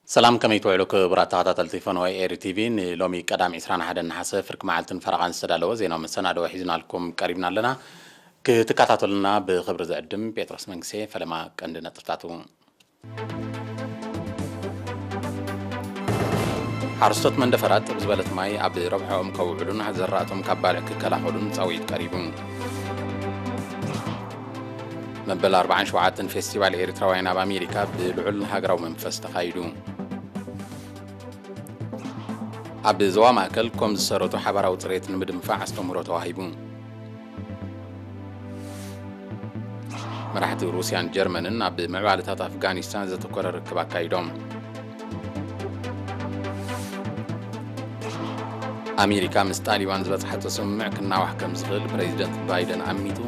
ሰላም፣ ከመይ ትውዕሉ ክቡራት ተኸታተልቲ ፈነወ ኤሪ ቲቪ? ንሎሚ ቀዳም ዕስራን ሓደን ነሓሰ ፍርቂ መዓልትን ፈረቓን ዝተዳለወ ዜናዊ መሰናድኦ ሒዝናልኩም ቀሪብና ኣለና። ክትከታተሉና ብኽብሪ ዝዕድም ጴጥሮስ መንግሴ። ፈለማ ቀንዲ ነጥብታቱ። ሓረስቶት መንደፈራ ጥብ ዝበለት ማይ ኣብ ረብሕኦም ከውዕሉን ዘራእቶም ካብ ባልዕ ክከላኸሉን ጻውዒት ቀሪቡ። መበል ኣርባዓን ሸውዓተን ፌስቲቫል ኤርትራውያን ኣብ ኣሜሪካ ብልዑል ሃገራዊ መንፈስ ተኻይዱ። ኣብ ዞባ ማእከል ኮም ዝሰረቱ ሓባራዊ ጽሬት ንምድንፋዕ ኣስተምህሮ ተዋሂቡ። መራሕቲ ሩስያን ጀርመንን ኣብ ምዕባለታት ኣፍጋኒስታን ዘተኮረ ርክብ ኣካይዶም። ኣሜሪካ ምስ ጣሊባን ዝበጽሓቶ ስምምዕ ክናዋሕ ከም ዝኽእል ፕሬዚደንት ባይደን ኣሚቱ።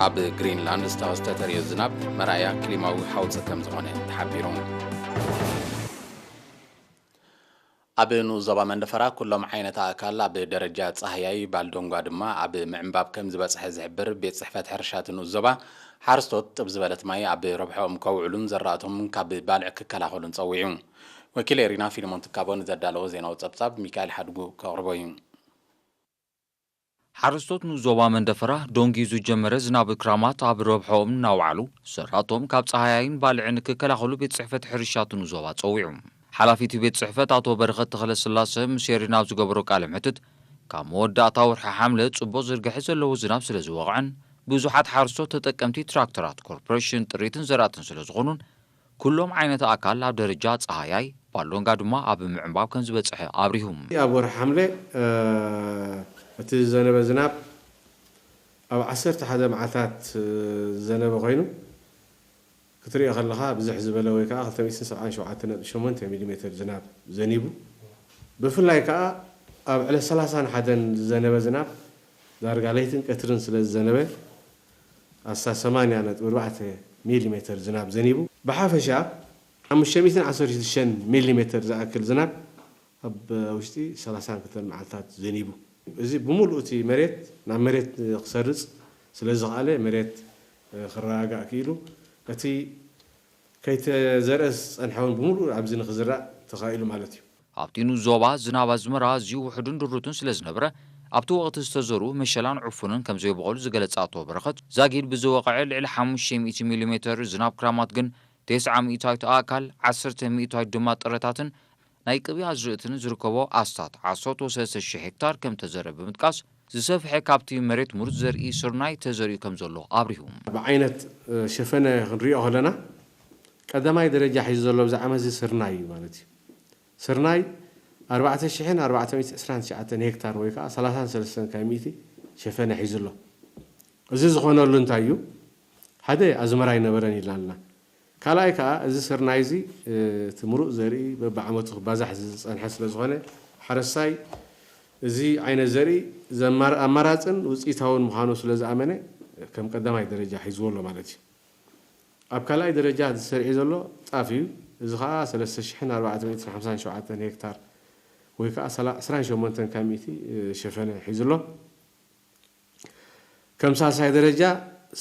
ኣብ ግሪንላንድ ዝተኸስተ ተርእዮ ዝናብ መርኣያ ክሊማዊ ሓውፂ ከም ዝኾነ ተሓቢሩ። ኣብ ንኡስ ዞባ መንደፈራ ኩሎም ዓይነት ኣእካል ኣብ ደረጃ ጻህያይ፣ ባልዶንጓ ድማ ኣብ ምዕንባብ ከም ዝበጽሐ ዝሕብር ቤት ጽሕፈት ሕርሻ እቲ ንኡስ ዞባ፣ ሓረስቶት ጥብ ዝበለት ማይ ኣብ ረብሕኦም ከውዕሉን ዘራእቶም ካብ ባልዕ ክከላኸሉን ጸዊዑ። ወኪል ኤሪና ፊልሞን ትካቦ ንዘዳለዎ ዜናዊ ጸብጻብ ሚካኤል ሓድጉ ከቕርቦ እዩ። ሓረስቶት ንኡስ ዞባ መንደፈራ ዶንጊ ዝጀመረ ዝናብ ክራማት ኣብ ረብሕኦም እናውዓሉ ዘራእቶም ካብ ጸሃያይን ባልዕን ክከላኸሉ ቤት ጽሕፈት ሕርሻ እቲ ንኡስ ዞባ ጸዊዑ። ሓላፊ እቲ ቤት ጽሕፈት ኣቶ በረኸት ተኽለስላሰ ምስ ኤሪና ኣብ ዝገበሮ ቃለ ምሕትት፣ ካብ መወዳእታ ወርሒ ሓምለ ጽቡቕ ዝርግሐ ዘለዎ ዝናብ ስለ ዝወቕዐን ብዙሓት ሓረስቶት ተጠቀምቲ ትራክተራት ኮርፖሬሽን ጥሪትን ዘራእትን ስለ ዝኾኑን፣ ኩሎም ዓይነት ኣካል ኣብ ደረጃ ጸሃያይ፣ ባሎንጋ ድማ ኣብ ምዕንባብ ከም ዝበጽሐ ኣብሪሁ። ኣብ ወርሒ ሓምለ፣ እ፣ እቲ ዝዘነበ ዝናብ ኣብ ዓሰርተ ሓደ መዓልታት፣ እ፣ ዝዘነበ ኮይኑ፣ ክትሪኦ ከለኻ ብዝሕ ዝበለ ወይ ከዓ ክልተ ሚእትን ሰብዓን ሸውዓተን ነጥቢ ሸሞንተ ሚሊሜትር ዝናብ ዘኒቡ። ብፍላይ ከዓ ኣብ ዕለት ሰላሳን ሓደን ዝዘነበ ዝናብ ዳርጋ ለይትን ቀትርን ስለ ዝዘነበ፣ ኣስታት ሰማንያ ነጥቢ ኣርባዕተ ሚሊሜትር ዝናብ ዘኒቡ። ብሓፈሻ ሓሙሽተ ሚእትን ዓሰርተ ሽዱሽተን ሚሊሜትር ዝኣክል ዝናብ ኣብ ውሽጢ ሰላሳን ክልተን መዓልታት ዘኒቡ። እዚ ብምሉእ እቲ መሬት ናብ መሬት ክሰርጽ ስለ ዝኸኣለ፣ መሬት፣ እ፣ ክረጋጋእ ክኢሉ፣ እቲ ከይተዘርአ ዝጸንሐ እውን ብምሉእ ኣብዚ ንኽዝራእ ተኻኢሉ ማለት እዩ። ኣብቲ ንኡስ ዞባ ዝናብ ኣዝመራ ኣዝዩ ውሑድን ድሩትን ስለ ዝነበረ፣ ኣብቲ ወቕቲ ዝተዘርኡ መሸላን ዕፉንን ከም ዘይበቖሉ ዝገለጸ ኣቶ በረኸት፣ ዛጊድ ብዝወቕዐ ልዕሊ ሓሙሽተ ሚእቲ ሚሊሜተር ዝናብ ክራማት ግን፣ ተስዓ ሚእታዊት ኣእካል፣ ዓሰርተ ሚእታዊት ድማ ጥረታትን ናይ ቅብኢ ኣዝርእትን ዝርከቦ ኣስታት ዓሰርተ ሰለስተ ሽሕ ሄክታር ከም ተዘርአ ብምጥቃስ፣ ዝሰፍሐ ካብቲ መሬት ምሩጽ ዘርኢ ስርናይ ተዘሪኡ ከም ዘሎ ኣብሪሁ። ብዓይነት፣ እ፣ ሸፈነ ክንሪኦ ከለና፣ ቀዳማይ ደረጃ ሒዙ ዘሎ ኣብዚ ዓመት እዚ ስርናይ እዩ ማለት እዩ። ስርናይ ኣርባዕተ ሽሕን ኣርባዕተ ሚእትን ዕስራን ትሽዓተን ሄክታር ወይ ከዓ ሰላሳን ሰለስተን ካብ ሚእቲ ሸፈነ ሒዙ ኣሎ። እዚ ዝኾነሉ እንታይ እዩ? ሓደ፣ ኣዝመራ ኣይነበረን ኢልና ኣለና። ካልኣይ ከዓ፣ እዚ ስርናይ እዚ፣ እ፣ እቲ ምሩእ ዘርኢ በብዓመቱ ክባዛሕ ዝጸንሐ ስለ ዝኾነ፣ ሓረስታይ እዚ ዓይነት ዘርኢ ዘማር-፣ ኣማራጽን ውጽኢታውን ምዃኑ ስለ ዝኣመነ፣ ከም ቀዳማይ ደረጃ ሒዝዎ ኣሎ ማለት እዩ። ኣብ ካልኣይ ደረጃ ዝሰርዒ ዘሎ ጣፍ እዩ። እዚ ከዓ ሰለስተ ሽሕን ኣርባዕተ ሚእትን ሓምሳን ሸውዓተን ሄክታር ወይ ከዓ ሰላ-፣ ዕስራን ሸሞንተን ካብ ሚእቲ፣ እ፣ ሸፈነ ሒዙ ኣሎ። ከም ሳልሳይ ደረጃ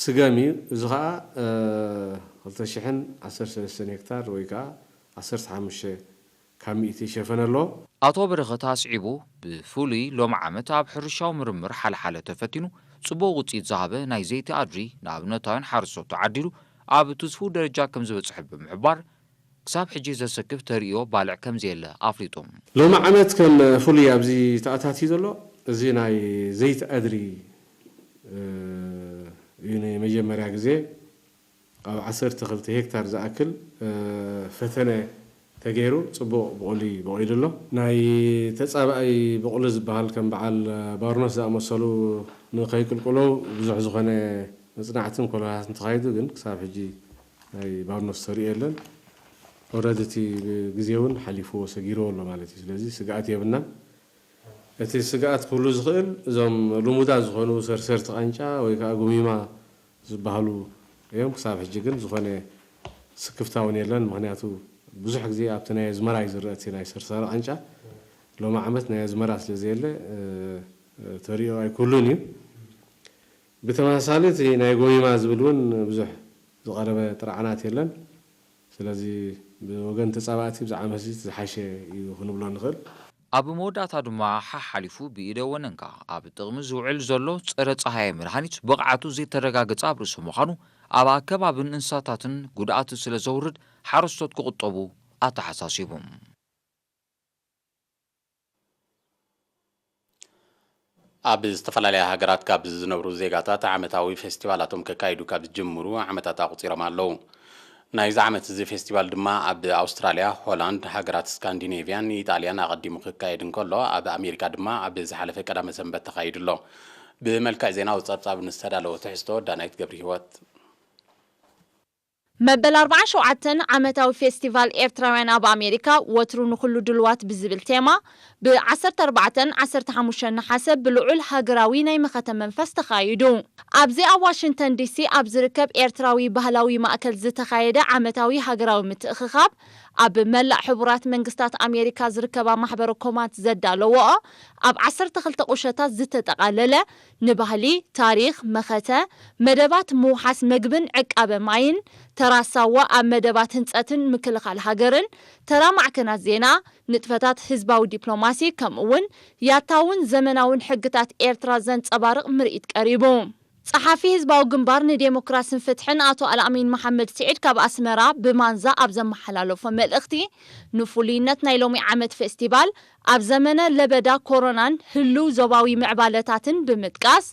ስገም እዩ። እዚ ኸዓ፣ እ፣ ክልተ ሽሕን ዓሰርተ ሰለስተን ሄክታር ወይ ከዓ ዓሰርተ ሓሙሽተ ካብ ሚእቲ ሸፈነ ኣለዎ። ኣቶ በረኸት ኣስዒቡ፣ ብፍሉይ ሎሚ ዓመት ኣብ ሕርሻዊ ምርምር ሓለሓለ ተፈቲኑ ጽቡቕ ውጽኢት ዝሃበ ናይ ዘይቲ ኣድሪ ንኣብነታውያን ሓረስቶት ተዓዲሉ ኣብ ትስፉው ደረጃ ከም ዝበጽሐ ብምሕባር፣ ክሳብ ሕጂ ዘሰክፍ ተርእዮ ባልዕ ከም ዘየለ ኣፍሊጡ። ሎሚ ዓመት ከም ፍሉይ ኣብዚ ተኣታትዩ ዘሎ፣ እዚ ናይ ዘይቲ ኣድሪ፣ እ፣ እዩ ንመጀመርያ ግዜ ኣብ ዓሰርተ ክልተ ሄክታር ዝኣክል፣ እ፣ ፈተነ ተገይሩ ጽቡቕ ብቑሊ በቑሉ ኣሎ። ናይ ተጻባኣይ ብቑሊ ዝበሃል ከም በዓል ባርኖስ ዝኣመሰሉ ንኸይቅልቅሎ ብዙሕ ዝኾነ መጽናዕትን ኮለላትን ተኻይዱ፣ ግን ክሳብ ሕጂ ናይ ባርኖስ ተርእዮ የለን። ኦረዲ እቲ ግዜ እውን ሓሊፍዎ ሰጊርዎ ኣሎ ማለት እዩ። ስለዚ ስግኣት የብልናን። እቲ ስግኣት ክህሉ ዝኽእል እዞም ልሙዳት ዝኾኑ ሰርሰርቲ ቃንጫ ወይ ከዓ ጉሚማ ዝበሃሉ እዮም። ክሳብ ሕጂ ግን ዝኾነ ስክፍታ እውን የለን። ምኽንያቱ ብዙሕ ግዜ ኣብቲ ናይ ኣዝመራ እዩ ዝረአ እቲ ናይ ሰርሰሪ ቃንጫ። ሎሚ ዓመት ናይ ኣዝመራ ስለ ዘየለ፣ እ፣ ተርእዮ ኣይክህሉን እዩ። ብተመሳሳሊ እቲ ናይ ጎሚማ ዝብል እውን ብዙሕ ዝቐረበ ጥርዓናት የለን። ስለዚ ብወገን ተጻባእቲ ብዛዕባ መስጂድ ዝሓሸ እዩ ክንብሎ ንኽእል። ኣብ መወዳእታ ድማ ሓሓሊፉ ብኢደ ወነንካ ኣብ ጥቕሚ ዝውዕል ዘሎ ጸረ ጸሃየ መድሃኒት ብቕዓቱ ዘይተረጋገጸ ኣብ ርእሲ ምዃኑ ኣብ ኣከባብን እንስሳታትን ጉድኣት ስለ ዘውርድ ሓረስቶት ክቑጠቡ ኣተሓሳሲቡ። ኣብ ዝተፈላለያ ሃገራት ካብ ዝነብሩ ዜጋታት ዓመታዊ ፌስቲቫላቶም ከካይዱ ካብ ዝጅምሩ ዓመታት ኣቑጺሮም ኣለዉ። ናይዚ ዓመት እዚ ፌስቲቫል ድማ ኣብ ኣውስትራልያ፣ ሆላንድ፣ ሃገራት ስካንዲኔቭያን ኢጣልያን ኣቐዲሙ ክካየድ እንከሎ፣ ኣብ ኣሜሪካ ድማ ኣብ ዝሓለፈ ቀዳመ ሰንበት ተኻይዱ ኣሎ። ብመልክዕ ዜናዊ ጸብጻብ ንዝተዳለወ ትሕዝቶ ዳናይት ገብረ ህይወት። መበል ኣርብዓን ሸውዓተን ዓመታዊ ፌስቲቫል ኤርትራውያን ኣብ ኣሜሪካ ወትሩ ንኹሉ ድልዋት ብዝብል ቴማ ብ ዓሰርተ ኣርባዕተን ዓሰርተ ሓሙሽተን ነሓሰ ብልዑል ሃገራዊ ናይ መኸተ መንፈስ ተኻይዱ። ኣብዚ ኣብ ዋሽንግተን ዲሲ ኣብ ዝርከብ ኤርትራዊ ባህላዊ ማእከል ዝተኻየደ ዓመታዊ ሃገራዊ ምትእኽኻብ ኣብ መላእ ሕቡራት መንግስታት ኣሜሪካ ዝርከባ ማሕበረ ኮማት ዘዳለወኦ ኣብ ዓሰርተ ክልተ ቁሸታት ዝተጠቓለለ ንባህሊ፣ ታሪኽ፣ መኸተ፣ መደባት ምውሓስ መግብን ዕቃበ ማይን፣ ተራ ሳዋ ኣብ መደባት ህንጸትን ምክልኻል ሃገርን፣ ተራ ማዕከናት ዜና፣ ንጥፈታት ህዝባዊ ዲፕሎማሲ ከምኡውን ያታውን ዘመናውን ሕግታት ኤርትራ ዘንጸባርቕ ምርኢት ቀሪቡ። ጸሓፊ ህዝባዊ ግንባር ንዴሞክራስን ፍትሕን ኣቶ ኣልኣሚን መሓመድ ስዒድ ካብ ኣስመራ ብማንዛ ኣብ ዘመሓላለፎ መልእኽቲ ንፍሉይነት ናይ ሎሚ ዓመት ፌስቲቫል ኣብ ዘመነ ለበዳ ኮሮናን ህሉው ዞባዊ ምዕባለታትን ብምጥቃስ፣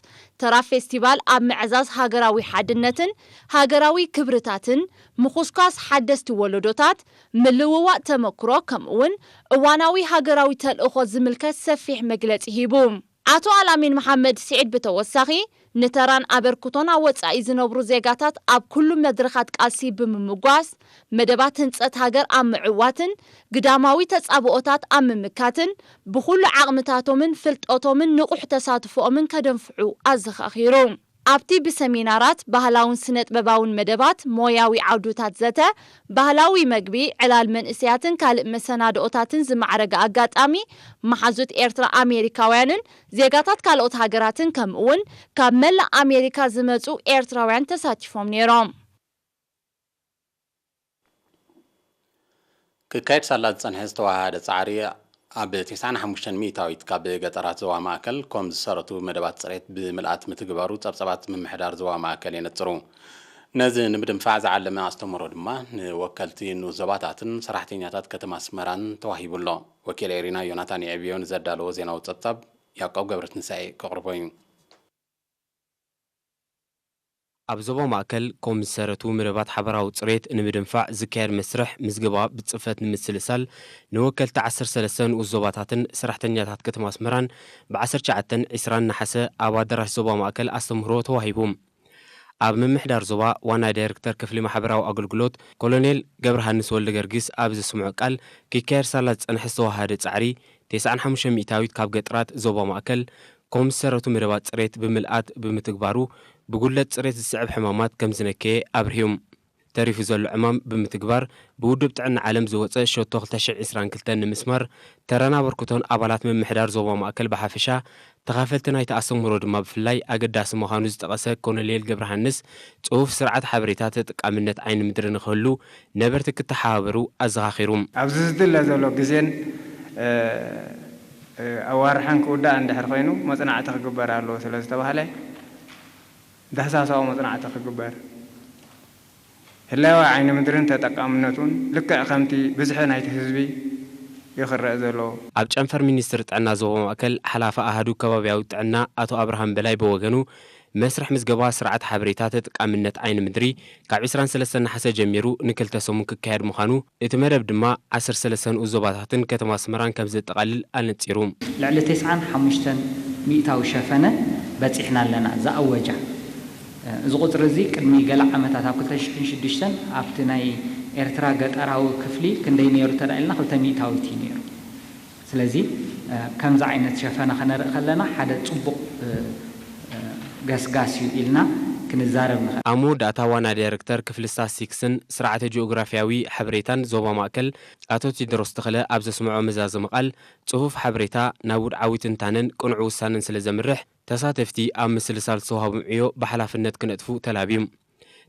ተራ ፌስቲቫል ኣብ ምዕዛዝ ሃገራዊ ሓድነትን ሃገራዊ ክብርታትን፣ ምኹስኳስ ሓደስቲ ወለዶታት፣ ምልውዋጥ ተመክሮ ከምኡውን እዋናዊ ሃገራዊ ተልእኾ ዝምልከት ሰፊሕ መግለጺ ሂቡ። ኣቶ ኣልኣሚን መሓመድ ስዒድ ብተወሳኺ ንተራን ኣበርክቶን ኣብ ወጻኢ ዝነብሩ ዜጋታት ኣብ ኩሉ መድረኻት ቃልሲ ብምምጓስ መደባት ህንጸት ሃገር ኣብ ምዕዋትን ግዳማዊ ተጻብኦታት ኣብ ምምካትን ብኹሉ ዓቕምታቶምን ፍልጠቶምን ንቑሕ ተሳትፎኦምን ከደንፍዑ ኣዘኻኺሩ። ኣብቲ ብሰሚናራት፣ ባህላውን ስነጥበባውን መደባት፣ ሞያዊ ዓውዱታት ዘተ፣ ባህላዊ መግቢ፣ ዕላል መንእሰያትን ካልእ መሰናድኦታትን ዝማዕረገ ኣጋጣሚ፣ መሓዙት ኤርትራ ኣሜሪካውያንን ዜጋታት ካልኦት ሃገራትን ከምኡውን ካብ መላእ ኣሜሪካ ዝመጹ ኤርትራውያን ተሳቲፎም ነይሮም። ክካየድ ሳላ ዝጸንሐ ዝተዋሃደ ጻዕሪ ኣብ ተስዓን ሓሙሽተን ሚእታዊት ካብ ገጠራት ዞባ ማእከል ኮም ዝሰረቱ መደባት ጽሬት ብምልኣት ምትግባሩ ጸብጻባት ምምሕዳር ዞባ ማእከል የነጽሩ። ነዚ ንምድንፋዕ ዝዓለመ ኣስተምህሮ ድማ ንወከልቲ ንኡስ ዞባታትን ሰራሕተኛታት ከተማ ኣስመራን ተዋሂቡ ኣሎ። ወኪል ኤሪና ዮናታን የዕብዮ ንዘዳለዎ ዜናዊ ጸብጻብ ያዕቆብ ገብረትንሳኤ ከቕርቦ እዩ። ኣብ ዞባ ማእከል ኮም ዝሰረቱ መደባት ሓበራዊ ጽሬት ንምድንፋዕ ዝካየድ መስርሕ ምዝገባ ብጽፈት ንምስልሳል ንወከልቲ ዓሰርተ ሰለስተ ንኡስ ዞባታትን ሰራሕተኛታት ከተማ ኣስመራን ብ ዓሰርተ ትሽዓተን ዕስራን ነሓሰ ኣብ ኣዳራሽ ዞባ ማእከል ኣስተምህሮ ተዋሂቡ። ኣብ ምምሕዳር ዞባ ዋና ዳይረክተር ክፍሊ ማሕበራዊ ኣገልግሎት ኮሎኔል ገብረሃንስ ወልደገርጊስ ኣብ ዘስምዖ ቃል ክካየድ ሳላ ዝጸንሐ ዝተዋሃደ ጻዕሪ ተስዓን ሓሙሽተ ሚእታዊት ካብ ገጠራት ዞባ ማእከል ኮም ዝሰረቱ መደባት ጽሬት ብምልኣት ብምትግባሩ ብጉድለት ጽሬት ዝስዕብ ሕማማት ከም ዝነከየ ኣብርሂዮም። ተሪፉ ዘሎ ዕማም ብምትግባር ብውድብ ጥዕና ዓለም ዝወጸ ሸቶ ክልተ ሽሕ ዕስራን ክልተን ንምስማር ተራን ኣበርክቶን ኣባላት ምምሕዳር ዞባ ማእከል ብሓፈሻ ተኻፈልቲ ናይቲ ኣስተምህሮ ድማ ብፍላይ ኣገዳሲ ምዃኑ ዝጠቐሰ ኮሎኔል ገብረሃንስ ጽፉፍ ስርዓት ሓበሬታ ተጠቃምነት ዓይኒ ምድሪ ንክህሉ ነበርቲ ክተሓባበሩ ኣዘኻኺሩ። ኣብዚ ዝድለ ዘሎ ግዜን ኣዋርሕን ክውዳእ እንድሕር ኮይኑ መጽናዕቲ ክግበር ኣለዎ ስለ ዝተባህለ ዳህሳሳዊ መጽናዕቲ ክግበር ህላወ ዓይኒ ምድርን ተጠቃምነቱን ልክዕ ከምቲ ብዝሒ ናይቲ ህዝቢ እዩ ክረአ ዘለዎ። ኣብ ጨንፈር ሚኒስትሪ ጥዕና ዞባ ማእከል ሓላፊ ኣሃዱ ከባብያዊ ጥዕና ኣቶ ኣብርሃም በላይ ብወገኑ መስርሕ ምዝገባ ስርዓት ሓበሬታ ተጠቃምነት ዓይኒ ምድሪ ካብ ዕስራን ሰለስተን ነሓሰ ጀሚሩ ንክልተ ሰሙን ክካየድ ምዃኑ እቲ መደብ ድማ ዓሰርተ ሰለስተ ንኡስ ዞባታትን ከተማ ኣስመራን ከም ዘጠቓልል ኣነጺሩ። ልዕሊ ተስዓን ሓሙሽተን ሚእታዊ ሸፈነ በጺሕና ኣለና ዝኣወጃ እዚ ቁጽሪ እዚ ቅድሚ ገለ ዓመታት ኣብ ክልተ ሽሕን ሽዱሽተን ኣብቲ ናይ ኤርትራ ገጠራዊ ክፍሊ ክንደይ ነይሩ ተዳኢልና ክልተ ሚእታዊት እዩ ነይሩ። ስለዚ ከምዚ ዓይነት ሸፈነ ከነርኢ ከለና ሓደ ጽቡቕ ገስጋስ እዩ ኢልና ክንዛረብ ንኽእል። ኣብ መወዳእታ ዋና ዳይረክተር ክፍሊ ስታስቲክስን ስርዓተ ጂኦግራፊያዊ ሓበሬታን ዞባ ማእከል ኣቶ ቴድሮስ ተኽለ ኣብ ዘስምዖ መዛዘሚ ቃል ጽፉፍ ሓበሬታ ናብ ውድዓዊ ትንታነን ቅኑዕ ውሳነን ስለ ዘምርሕ ተሳተፍቲ ኣብ ምስልሳል ዝተዋህቦም ዕዮ ብሓላፍነት ክነጥፉ ተላብዩ።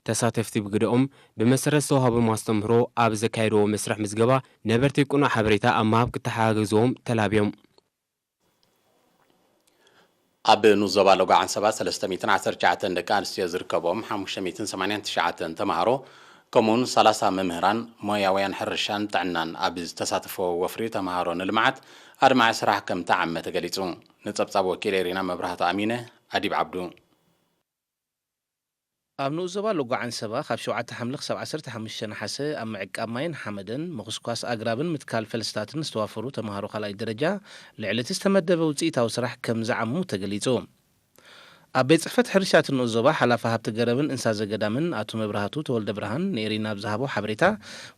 ተሳተፍቲ ብግደኦም፣ ብመሰረት ዝተዋህቦም ኣስተምህሮ ኣብ ዘካየድዎ መስርሕ ምዝገባ፣ ነበርቲ ቅኑዕ ሓበሬታ ኣብ ምሃብ ክተሓጋገዝዎም ተላብዮም። ኣብ ንኡስ ዞባ ሎጎ ዓንሰባ ሰለስተ ሚእትን ዓሰርተ ትሽዓተን ደቂ ኣንስትዮ ዝርከብኦም ሓሙሽተ ሚእትን ሰማንያን ትሽዓተን ተምሃሮ፣ ከምኡውን ሰላሳ መምህራን፣ ሞያውያን ሕርሻን ጥዕናን ኣብ ዝተሳተፍዎ ወፍሪ ተምሃሮ ንልምዓት ኣድማዒ ስራሕ ከም ተዓመ ተገሊጹ። ንጸብጻብ ወኪል ኤሪና መብራህቱ ኣሚነ፣ ኣዲብ ዓብዱ። ኣብ ንኡስ ዞባ ሎጎ ዓንሰባ ካብ ሸውዓተ ሓምለ ክሳብ ዓሰርተ ሓሙሽተ ነሓሰ ኣብ ምዕቃብ ማይን ሓመደን፣ ምኹስኳስ ኣግራብን ምትካል ፈልስታትን ዝተዋፈሩ ተምሃሮ ካልኣይ ደረጃ ልዕሊ እቲ ዝተመደበ ውጽኢታዊ ስራሕ ከም ዝዓሙ ተገሊጹ። ኣብ ቤት ጽሕፈት ሕርሻ እቲ ንኡስ ዞባ ሓላፊ ሃብቲ ገረብን እንስሳ ዘገዳምን ኣቶ መብራህቱ ተወልደ ብርሃን ንኤሪና ኣብ ዝሃቦ ሓበሬታ፣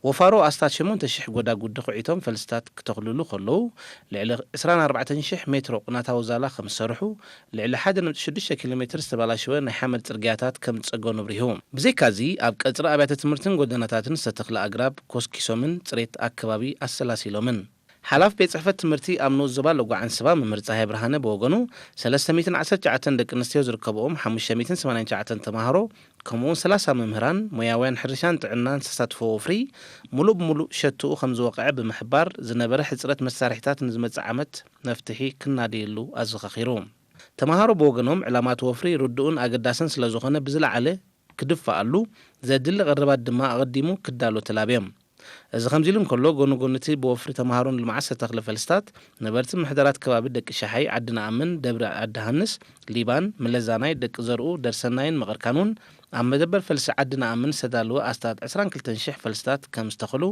ወፋሮ ኣስታት ሸሞንተ ሽሕ ጎዳጉዲ ኹዒቶም ፈልስታት ክተኽልሉ ከለዉ፣ ልዕሊ ዕስራን ኣርባዕተን ሽሕ ሜትሮ ቁናታዊ ዛላ ከም ዝሰርሑ፣ ልዕሊ ሓደ ነጥቢ ሽዱሽተ ኪሎ ሜትር ዝተባላሸወ ናይ ሓመድ ጽርግያታት ከም ዝጸገኑ ኣብሪሁ። ብዘይካዚ፣ ኣብ ቀጽሪ ኣብያተ ትምህርትን ጎደናታትን ዝተተኽለ ኣግራብ ኮስኪሶምን ጽሬት ኣከባቢ ኣሰላሲሎምን። ሓላፊ ቤት ጽሕፈት ትምህርቲ ኣብ ንኡስ ዞባ ሎጎ ዓንሰባ መምህር ጸሃየ ብርሃነ ብወገኑ፣ ሰለስተ ሚእትን ዓሰርተ ትሽዓተን ደቂ ኣንስትዮ ዝርከብኦም ሓሙሽተ ሚእትን ሰማንያን ትሽዓተን ተምሃሮ፣ ከምኡውን ሰላሳ መምህራን፣ ሞያውያን ሕርሻን ጥዕናን ዝተሳትፎ ወፍሪ፣ ምሉእ ብምሉእ ሸትኡ ከም ዝወቕዐ ብምሕባር፣ ዝነበረ ሕጽረት መሳርሒታት ንዝመጽእ ዓመት መፍትሒ ክናደየሉ ኣዘኻኺሩ። ተምሃሮ ብወገኖም፣ ዕላማ እቲ ወፍሪ ርዱእን ኣገዳስን ስለ ዝኾነ፣ ብዝለዓለ ክድፋኣሉ፣ ዘድሊ ቀረባት ድማ ኣቐዲሙ ክዳሎ ተላብዮም። እዚ ከምዚ ኢሉ እንከሎ፣ ጎኒ ጎኒ እቲ ብወፍሪ ተምሃሮ ንልምዓት ዝተተኽለ ፈልስታት፣ ነበርቲ ምሕደራት ከባቢ ደቂ ሸሓይ፣ ዓዲ ነኣምን፣ ደብሪ ዓዲ ሃንስ፣ ሊባን፣ ምለዛናይ፣ ደቂ ዘርኡ፣ ደርሰናይን መቐርካን እውን ኣብ መደበር ፈልሲ ዓዲ ነኣምን ዝተዳለወ ኣስታት ዕስራን ክልተን ሽሕ ፈልስታት ከም ዝተኸሉ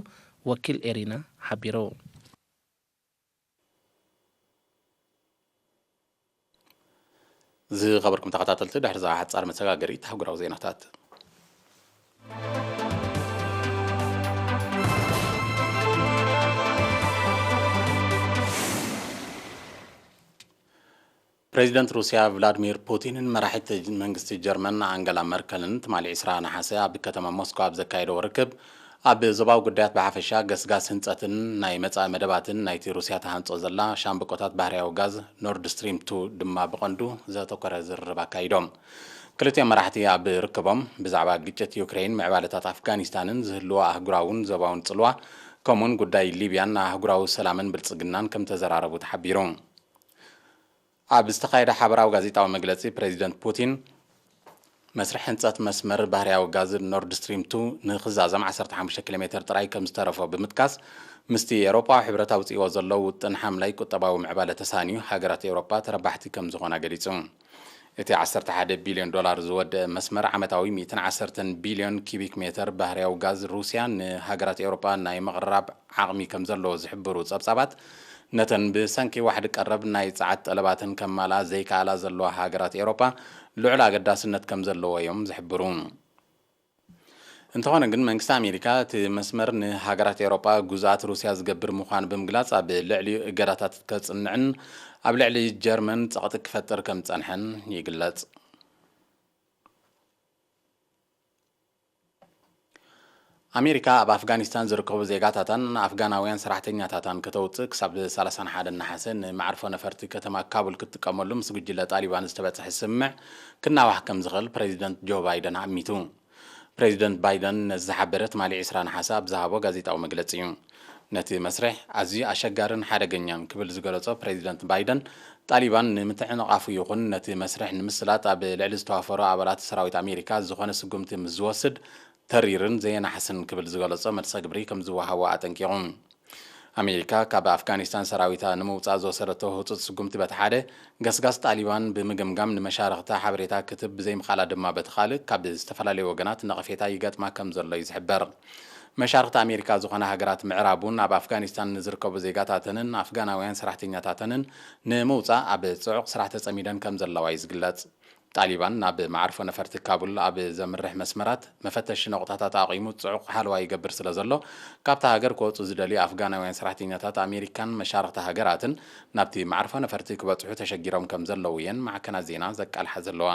ወኪል ኤሪና ሓቢሩ። ዝኸበርኩም ተኸታተልቲ፣ ድሕሪ እዛ ሓጻር መሰጋገሪት ኣህጉራዊ ዜናታት። ፕሬዚደንት ሩስያ ቭላድሚር ፑቲንን መራሒት መንግስቲ ጀርመን ኣንገላ መርከልን ትማሊ ዕስራ ነሓሰ ኣብ ከተማ ሞስኮ ኣብ ዘካየደዎ ርክብ፣ ኣብ ዞባዊ ጉዳያት ብሓፈሻ፣ ገስጋስ ህንጸትን ናይ መጻኢ መደባትን ናይቲ ሩስያ ትሃንጾ ዘላ ሻምብቆታት ባህርያዊ ጋዝ ኖርድ ስትሪም ቱ ድማ ብቐንዱ ዘተኮረ ዝርርብ ኣካይዶም። ክልቲኦም መራሕቲ ኣብ ርክቦም፣ ብዛዕባ ግጭት ዩክሬን፣ ምዕባለታት ኣፍጋኒስታንን ዝህልዎ ኣህጉራውን ዞባውን ጽልዋ፣ ከምኡውን ጉዳይ ሊብያን ኣህጉራዊ ሰላምን ብልጽግናን ከም ተዘራረቡ ተሓቢሩ። ኣብ ዝተኻየደ ሓበራዊ ጋዜጣዊ መግለጺ፣ ፕሬዚደንት ፑቲን፣ መስርሕ ህንጸት መስመር ባህርያዊ ጋዝ ኖርድ ስትሪም ቱ ንኽዛዘም ዓሰርተ ሓሙሽተ ኪሎ ሜተር ጥራይ ከም ዝተረፎ ብምጥቃስ፣ ምስቲ ኤውሮጳዊ ሕብረት ኣውጺእዎ ዘሎ ውጥን ሓምላይ ቁጠባዊ ምዕባለ ተሳንዩ፣ ሃገራት ኤውሮጳ ተረባሕቲ ከም ዝኾና ገሊጹ። እቲ ዓሰርተ ሓደ ቢልዮን ዶላር ዝወደአ መስመር፣ ዓመታዊ ሚእትን ዓሰርተን ቢልዮን ኪቢክ ሜተር ባህርያዊ ጋዝ ሩስያ ንሃገራት ኤውሮጳ ናይ ምቕራብ ዓቕሚ ከም ዘለዎ ዝሕብሩ ጸብጻባት፣ ነተን ብሰንኪ ዋሕዲ ቀረብ ናይ ጸዓት ጠለባተን ከማልኣ ዘይከኣላ ዘለዋ ሃገራት ኤውሮጳ ልዑል ኣገዳስነት ከም ዘለዎ እዮም ዝሕብሩ። እንተኾነ ግን፣ መንግስቲ ኣሜሪካ እቲ መስመር ንሃገራት ኤውሮጳ ግዙኣት ሩስያ ዝገብር ምዃኑ ብምግላጽ፣ ኣብ ልዕሊኡ እገዳታት ከጽንዕን ኣብ ልዕሊ ጀርመን ጸቕጢ ክፈጥር ከም ዝጸንሐን ይግለጽ። ኣሜሪካ ኣብ ኣፍጋኒስታን ዝርከቡ ዜጋታታን ኣፍጋናውያን ሰራሕተኛታታን ከተውጽእ ክሳብ ሰላሳን ሓደን ነሓሰ ንመዓርፎ ነፈርቲ ከተማ ካቡል ክትጥቀመሉ ምስ ጉጅለ ጣሊባን ዝተበጽሐ ስምምዕ ክናዋሕ ከም ዝኽእል ፕሬዚደንት ጆ ባይደን ኣሚቱ። ፕሬዚደንት ባይደን ነዚ ዝሓበረ ትማሊ ዕስራ ነሓሰ ኣብ ዝሃቦ ጋዜጣዊ መግለጺ እዩ። ነቲ መስርሕ ኣዝዩ ኣሸጋርን ሓደገኛን ክብል ዝገለጾ ፕሬዚደንት ባይደን፣ ጣሊባን ንምትዕንቓፉ ይኹን ነቲ መስርሕ ንምስላጥ ኣብ ልዕሊ ዝተዋፈሩ ኣባላት ሰራዊት ኣሜሪካ ዝኾነ ስጉምቲ ምስ ዝወስድ፣ ተሪርን ዘየናሕስን ክብል ዝገለጾ መልሰ ግብሪ ከም ዝወሃቦ ኣጠንቂቑ። ኣሜሪካ ካብ ኣፍጋኒስታን ሰራዊታ ንምውጻእ ዝወሰደቶ ህጹጽ ስጉምቲ በቲ ሓደ፣ ገስጋስ ጣሊባን ብምግምጋም ንመሻርኽታ ሓበሬታ ክትህብ ብዘይምኽኣላ ድማ በቲ ካልእ ካብ ዝተፈላለዩ ወገናት ነቐፌታ ይገጥማ ከም ዘሎ እዩ ዝሕበር። መሻርኽቲ ኣሜሪካ ዝኾና ሃገራት ምዕራብ እውን ኣብ ኣፍጋኒስታን ንዝርከቡ ዜጋታተንን ኣፍጋናውያን ሰራሕተኛታተንን ንምውጻእ ኣብ ጽዑቕ ስራሕ ተጸሚደን ከም ዘለዋ እዩ ዝግለጽ። ጣሊባን ናብ መዓርፎ ነፈርቲ ካቡል ኣብ ዘምርሕ መስመራት መፈተሺ ነቑጣታት ኣቑሙ ጽዑቕ ሓለዋ ይገብር ስለ ዘሎ፣ ካብታ ሃገር ክወጹ ዝደልዩ ኣፍጋናውያን ሰራሕተኛታት ኣሜሪካን መሻርኽቲ ሃገራትን ናብቲ መዓርፎ ነፈርቲ ክበጽሑ ተሸጊሮም ከም ዘለዉ እየን ማዕከናት ዜና ዘቃልሓ ዘለዋ።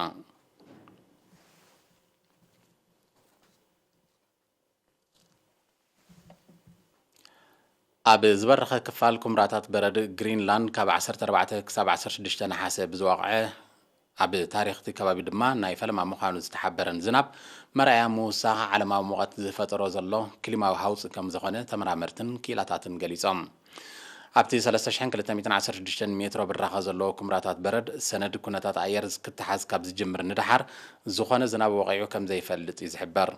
ኣብ ዝበረኸ ክፋል ኩምራታት በረድ ግሪንላንድ ካብ ዓሰርተ ኣርባዕተ ክሳብ ዓሰርተ ሽዱሽተ ነሓሰ ብዝወቕዐ ኣብ ታሪኽ እቲ ከባቢ ድማ ናይ ፈለማ ምዃኑ ዝተሓበረን ዝናብ መርኣያ ምውሳኽ ዓለማዊ ሙቐት ዝፈጠሮ ዘሎ ክሊማዊ ሃውፂ ከም ዝኾነ ተመራመርትን ክኢላታትን ገሊጾም። ኣብቲ ሰለስተ ሽሕን ክልተ ሚእትን ዓሰርተ ሽዱሽተን ሜትሮ ብራኸ ዘለዎ ኩምራታት በረድ ሰነድ ኩነታት ኣየር ክትሓዝ ካብ ዝጅምር ንደሓር ዝኾነ ዝናብ ወቒዑ ከም ዘይፈልጥ እዩ ዝሕበር።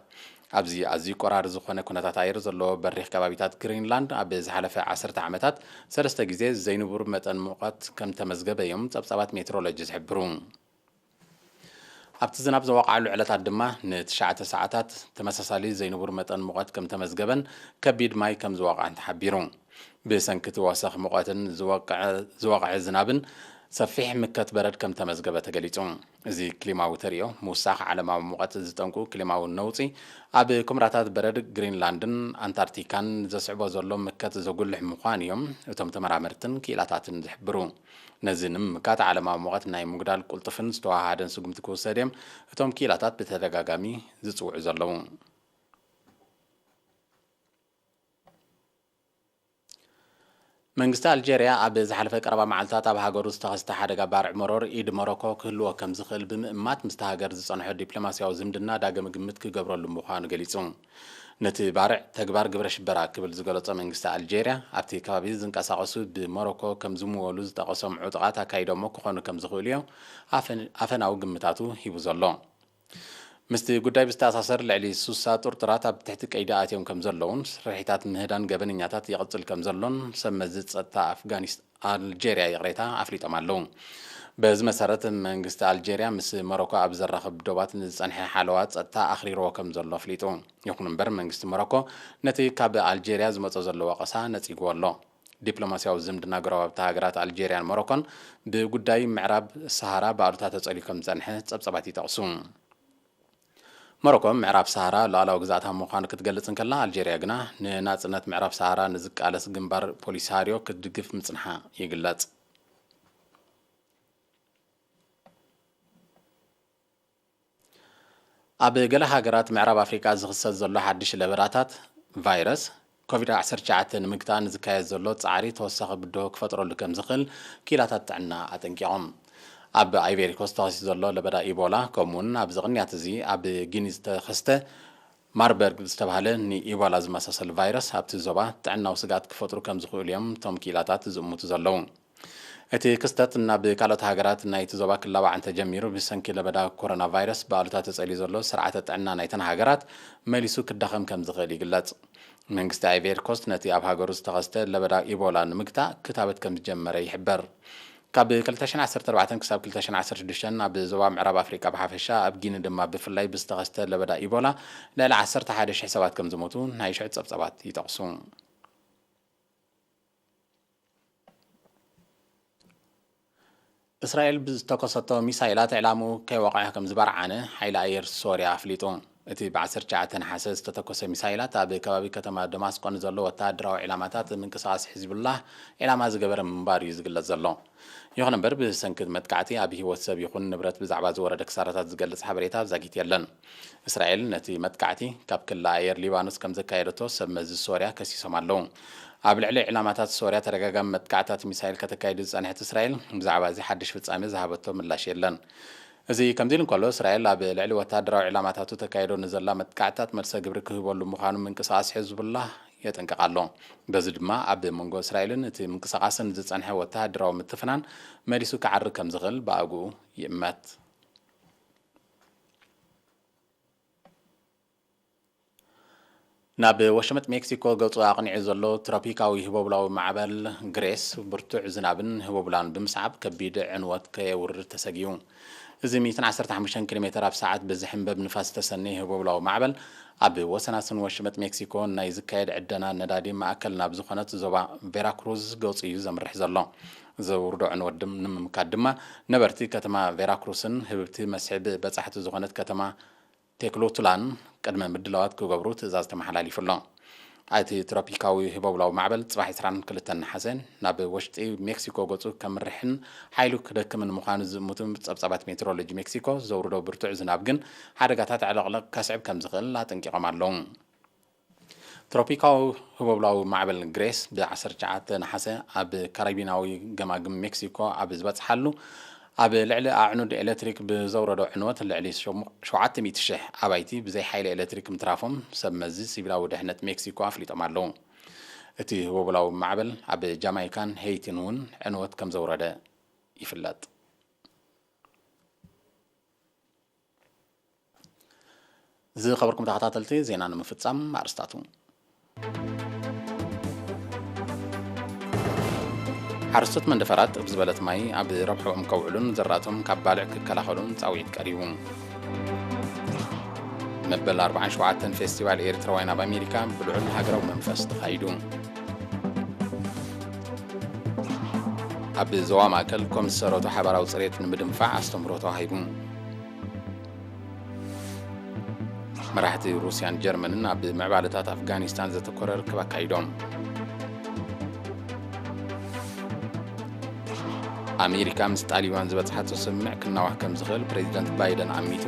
ኣብዚ ኣዝዩ ቆራሪ ዝኾነ ኩነታት ኣየር ዘለዎ በሪኽ ከባቢታት ግሪንላንድ ኣብ ዝሓለፈ ዓሰርተ ዓመታት ሰለስተ ግዜ ዘይንቡር መጠን ሙቐት ከም ተመዝገበ እዮም ጸብጻባት ሜትሮሎጂ ዝሕብሩ። ኣብቲ ዝናብ ዝወቕዓሉ ዕለታት ድማ ንትሽዓተ ሰዓታት ተመሳሳሊ ዘይንቡር መጠን ሙቐት ከም ተመዝገበን ከቢድ ማይ ከም ዝወቕዐን ተሓቢሩ። ብሰንኪ እቲ ወሰኽ ሙቐትን ዝወቅዐ ዝወቕዐ ዝናብን ሰፊሕ ምከት በረድ ከም ተመዝገበ ተገሊጹ። እዚ ክሊማዊ ተርእዮ ምውሳኽ ዓለማዊ ሙቐት ዝጠንቁ ክሊማዊ ነውጺ ኣብ ኩምራታት በረድ ግሪንላንድን ኣንታርክቲካን ዘስዕቦ ዘሎ ምከት ዘጉልሕ ምዃን እዮም እቶም ተመራመርትን ክኢላታትን ዝሕብሩ። ነዚ ንምምካት ዓለማዊ ሙቐት ናይ ምጉዳል ቅልጡፍን ዝተዋሃደን ስጉምቲ ክውሰድ እዮም እቶም ክኢላታት ብተደጋጋሚ ዝጽውዑ ዘለዉ። መንግስቲ ኣልጀርያ ኣብ ዝሓለፈ ቀረባ መዓልታት ኣብ ሃገሩ ዝተኸስተ ሓደጋ ባርዕ መሮር ኢድ ሞሮኮ ክህልዎ ከም ዝኽእል ብምእማት ምስቲ ሃገር ዝጸንሖ ዲፕሎማስያዊ ዝምድና ዳግም ግምት ክገብረሉ ምዃኑ ገሊጹ። ነቲ ባርዕ ተግባር ግብረ ሽበራ ክብል ዝገለጾ መንግስቲ ኣልጀርያ ኣብቲ ከባቢ ዝንቀሳቐሱ ብሞሮኮ ከም ዝምወሉ ዝጠቐሶም ዕጡቓት ኣካይዶሞ ክኾኑ ከም ዝኽእሉ እዮም ኣፈን- ኣፈናዊ ግምታቱ ሂቡ ዘሎ። ምስቲ ጉዳይ ብዝተኣሳሰር ልዕሊ ሱሳ ጥርጡራት ኣብ ትሕቲ ቀይዲ ኣትዮም ከም ዘለውን ስርሒታት ምህዳን ገበነኛታት ይቕጽል ከም ዘሎን ሰብ መዚ ጸጥታ ኣፍጋኒስ ኣልጀርያ ይቕሬታ ኣፍሊጦም ኣለዉ። በዚ መሰረት መንግስቲ ኣልጀርያ ምስ ሞሮኮ ኣብ ዘራኽብ ዶባት ንዝጸንሐ ሓለዋ ጸጥታ ኣኽሪርዎ ከም ዘሎ ኣፍሊጡ። ይኹን እምበር መንግስቲ ሞሮኮ ነቲ ካብ ኣልጀርያ ዝመጾ ዘሎ ወቐሳ ነጺግዎ ኣሎ። ዲፕሎማስያዊ ዝምድና ጎረባብቲ ሃገራት ኣልጀርያን ሞሮኮን ብጉዳይ ምዕራብ ሰሃራ ብኣሉታ ተጸልዩ ከም ዝጸንሐ ጸብጻባት ይጠቕሱ። ሞሮኮ ምዕራብ ሰሃራ ሉዓላዊ ግዝኣታ ምዃኑ ክትገልጽ እንከላ፣ ኣልጀርያ ግና ንናጽነት ምዕራብ ሰሃራ ንዝቃለስ ግንባር ፖሊሳሪዮ ክትድግፍ ምጽንሓ ይግለጽ። ኣብ ገለ ሃገራት ምዕራብ ኣፍሪቃ ዝኽሰት ዘሎ ሓድሽ ለበዳታት ቫይረስ ኮቪድ ዓሰርተ ትሽዓተ ንምግታእ ንዝካየድ ዘሎ ጻዕሪ ተወሳኺ ብድሆ ክፈጥረሉ ከም ዝኽእል ክኢላታት ጥዕና ኣጠንቂቖም። ኣብ ኣይቬሪ ኮስት ተኸሲቱ ዘሎ ለበዳ ኢቦላ፣ ከምኡውን ኣብዚ ቅንያት እዚ ኣብ ጊኒ ዝተኸስተ ማርበርግ ዝተባህለ ንኢቦላ ዝመሳሰል ቫይረስ ኣብቲ ዞባ ጥዕናዊ ስግኣት ክፈጥሩ ከም ዝኽእሉ እዮም እቶም ክኢላታት ዝእምቱ ዘለዉ። እቲ ክስተት ናብ ካልኦት ሃገራት ናይቲ ዞባ ክላባዕ እንተጀሚሩ፣ ብሰንኪ ለበዳ ኮሮና ቫይረስ ብኣሉታ ተጸልዩ ዘሎ ስርዓተ ጥዕና ናይተን ሃገራት መሊሱ ክዳኸም ከም ዝኽእል ይግለጽ። መንግስቲ ኣይቬሪ ኮስት ነቲ ኣብ ሃገሩ ዝተኸስተ ለበዳ ኢቦላ ንምግታእ ክታበት ከም ዝጀመረ ይሕበር። ካብ ክልተ ሽሕን ዓሰርተ ኣርባዕተን ክሳብ ክልተ ሽሕን ዓሰርተ ሽዱሽተን ኣብ ዞባ ምዕራብ ኣፍሪቃ ብሓፈሻ፣ ኣብ ጊኒ ድማ ብፍላይ ብዝተኸስተ ለበዳ ኢቦላ ልዕሊ ዓሰርተ ሓደ ሽሕ ሰባት ከም ዝሞቱ ናይ ሽዑ ጸብጻባት ይጠቕሱ። እስራኤል ብዝተኮሰቶ ሚሳይላት ዕላምኡ ከይወቕዐ ከም ዝበርዓነ ሓይሊ ኣየር ሶርያ ኣፍሊጡ። እቲ ብ ዓሰርተ ትሽዓተ ነሓሰ ዝተተኮሰ ሚሳይላት ኣብ ከባቢ ከተማ ደማስቆ ንዘሎ ወተሃደራዊ ዕላማታት ምንቅስቓስ ሒዝቡላህ ዕላማ ዝገበረ ምንባሩ እዩ ዝግለጽ ዘሎ። ይኹን እምበር ብሰንኪ መጥቃዕቲ ኣብ ህይወት ሰብ ይኹን ንብረት ብዛዕባ ዝወረደ ክሳራታት ዝገልጽ ሓበሬታ ዛጊት የለን። እስራኤል ነቲ መጥቃዕቲ ካብ ክሊ ኣየር ሊባኖስ ከም ዘካየደቶ ሰብ መዚ ሶርያ ከሲሶም ኣለዉ። ኣብ ልዕሊ ዕላማታት ሶርያ ተደጋጋሚ መጥቃዕታት ሚሳይል ከተካይድ ዝጸንሐት እስራኤል ብዛዕባ እዚ ሓድሽ ፍጻሜ ዝሃበቶ ምላሽ የለን። እዚ ከምዚ ኢሉ እንከሎ፣ እስራኤል ኣብ ልዕሊ ወተሃደራዊ ዕላማታቱ ተካይዶ ንዘላ መጥቃዕታት መልሰ ግብሪ ክህበሉ ምዃኑ ምንቅስቓስ ሕዝቡላህ የጠንቅቕ ኣሎ። በዚ ድማ ኣብ መንጎ እስራኤልን እቲ ምንቅስቓስን ዝጸንሐ ወተሃደራዊ ምትፍናን መሊሱ ክዓሪ ከም ዝኽእል ብኣግኡ ይእመት። ናብ ወሽመጥ ሜክሲኮ ገጹ ኣቕኒዑ ዘሎ ትሮፒካዊ ህቦብላዊ ማዕበል ግሬስ ብርቱዕ ዝናብን ህቦብላን ብምስዓብ ከቢድ ዕንወት ከየውርድ ተሰጊኡ። እዚ ሚእትን ዓሰርተ ሓሙሽተን ኪሎ ሜተር ኣብ ሰዓት ብዝሕንበብ ንፋስ ዝተሰነየ ህቦብላዊ ማዕበል ኣብ ወሰናስን ወሽመጥ ሜክሲኮ ናይ ዝካየድ ዕደና ነዳዲ ማእከል ናብ ዝኾነት ዞባ ቬራክሩዝ ገጹ እዩ ዘምርሕ ዘሎ። ዘውርዶ ዕንወት ድም-፣ ንምምካት ድማ ነበርቲ ከተማ ቬራክሩስን ህብብቲ መስሕብ በጻሕቲ ዝኾነት ከተማ ቴክሎቱላን ቅድመ ምድላዋት ክገብሩ ትእዛዝ ተመሓላሊፉ ኣሎ። እቲ ትሮፒካዊ ህቦብላዊ ማዕበል ጽባሕ ዕስራን ክልተን ነሓሰ ናብ ውሽጢ ሜክሲኮ ገጹ ከምርሕን ሓይሉ ክደክምን ምዃኑ ዝእምቱ ጸብጻባት ሜትሮሎጂ ሜክሲኮ፣ ዘውርዶ ብርቱዕ ዝናብ ግን ሓደጋታት ዕለቕለቕ ከስዕብ ከም ዝኽእል ኣጠንቂቖም ኣለዉ። ትሮፒካዊ ህቦብላዊ ማዕበል ግሬስ ብ ዓሰርተ ትሽዓተ ነሓሰ ኣብ ካሪቢናዊ ገማግም ሜክሲኮ ኣብ ዝበጽሓሉ ኣብ ልዕሊ ኣዕኑድ ኤሌክትሪክ ብዘውረዶ ዕንወት ልዕሊ ሸውዓተ ሚእቲ ሽሕ ኣባይቲ ብዘይ ሓይሊ ኤሌክትሪክ ምትራፎም ሰብ መዚ ሲቪላዊ ድሕነት ሜክሲኮ ኣፍሊጦም ኣለዉ። እቲ ህቦብላዊ ማዕበል ኣብ ጃማይካን ሄይቲን እውን ዕንወት ከም ዘውረደ ይፍለጥ። ዝኸበርኩም ተኸታተልቲ፣ ዜና ንምፍጻም ኣርስታቱ። ሓረስቶት መንደፈራ ጥብ ዝበለት ማይ ኣብ ረብሕኦም ከውዕሉን ዘራእቶም ካብ ባልዕ ክከላኸሉን ጻውዒት ቀሪቡ። መበል ኣርባዓን ሸውዓተን ፌስቲቫል ኤርትራውያን ኣብ ኣሜሪካ ብልዑል ሃገራዊ መንፈስ ተኻይዱ። ኣብ ዞባ ማእከል ኮም ዝሰረቱ ሓባራዊ ጽሬት ንምድንፋዕ ኣስተምህሮ ተዋሂቡ። መራሕቲ ሩስያን ጀርመንን ኣብ ምዕባለታት ኣፍጋኒስታን ዘተኮረ ርክብ ኣካይዶም። ኣሜሪካ ምስ ጣሊባን ዝበጽሓቶ ስምምዕ ክናዋሕ ከም ዝኽእል ፕሬዚደንት ባይደን ኣሚቱ።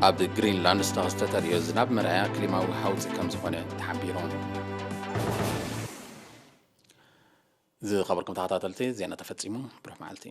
ኣብ ግሪንላንድ ዝተኸስተ ተርእዮ ዝናብ መርኣያ ክሊማዊ ሃውፂ ከም ዝኾነ ተሓቢሩ። ዝኸበርኩም ተኸታተልቲ፣ ዜና ተፈጺሙ። ብሩኽ መዓልቲ።